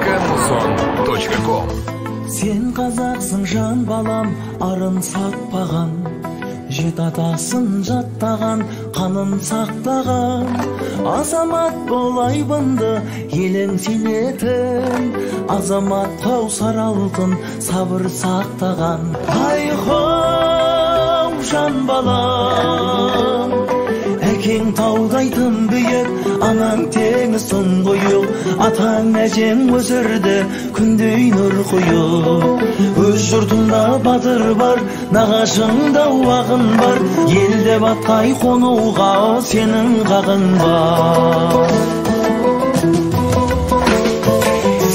Камузон.ком. Сен қазақсың жан балам, арын сатпаған, жеті атасын жаттаған, қанын сақтаған. Азамат бол айбынды, елің сенетін, азамат қаусар алтын, сабыр сақтаған. Ай-хоу, жан балам, әкең таудай тым биік, анаң теңіз тұңғиық, атаң әжең өсірді күндей нұр құйып. Өз жұртыңда батыр бар, нағашыңда ақын бар, елде батқай қонуға сенің хақың бар.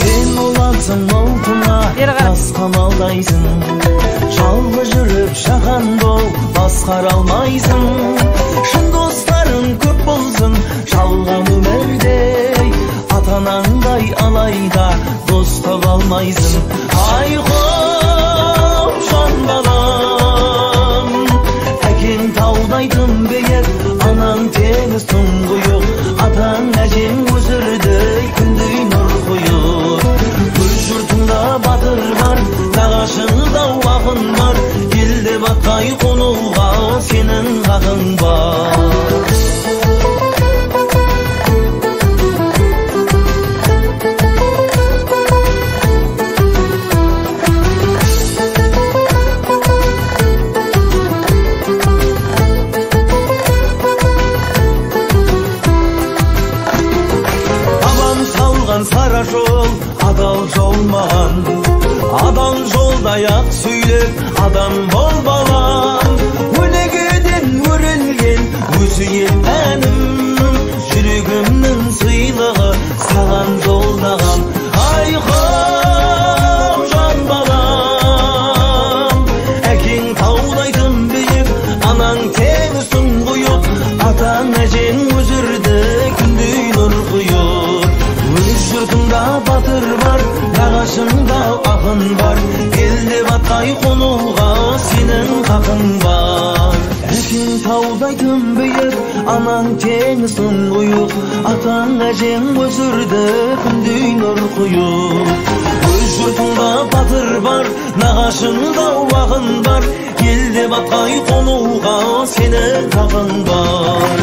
Сен ұлансың ұлтыңа, тас қамалдайсың, жалғыз жүріп жаһан бол, басқара алмайсың. Шын достарың көп болсын, жалған өмірде, ата-анаңдай алайда дос таба алмайсың. Ай-хоу, жан балам, әкең таудай тым биік, анаң теңіз тұңғиық, атаң әжең өсірді күндей нұр құйып. Өз жұртыңда батыр бар, нағашыңда ақын бар, елде батқай қонуға сенің хақың бар. Сара жол, адал жол маған, адал жолда ақ сөйлеп, адам бол балам. Өнегеден өрілген өсиет әнім, жүрегімнің сыйлығы саған жолдаған. Ай-хоу, жан балам, әкең таудай тым биік, анаң теңіз тұңғиық, атаң әжең өсірді күндей нұр құйып. Өз жұртыңда батыр бар, нағашыңда ақын бар, елде батқай қонуға сенің хақың бар. Әкең таудай тым биік, анаң теңіз тұңғиық, атаң әжең өсірді күндей нұр құйып. Өз жұртыңда батыр бар, нағашыңда ақын бар, елде батқай қонуға сенің хақың бар.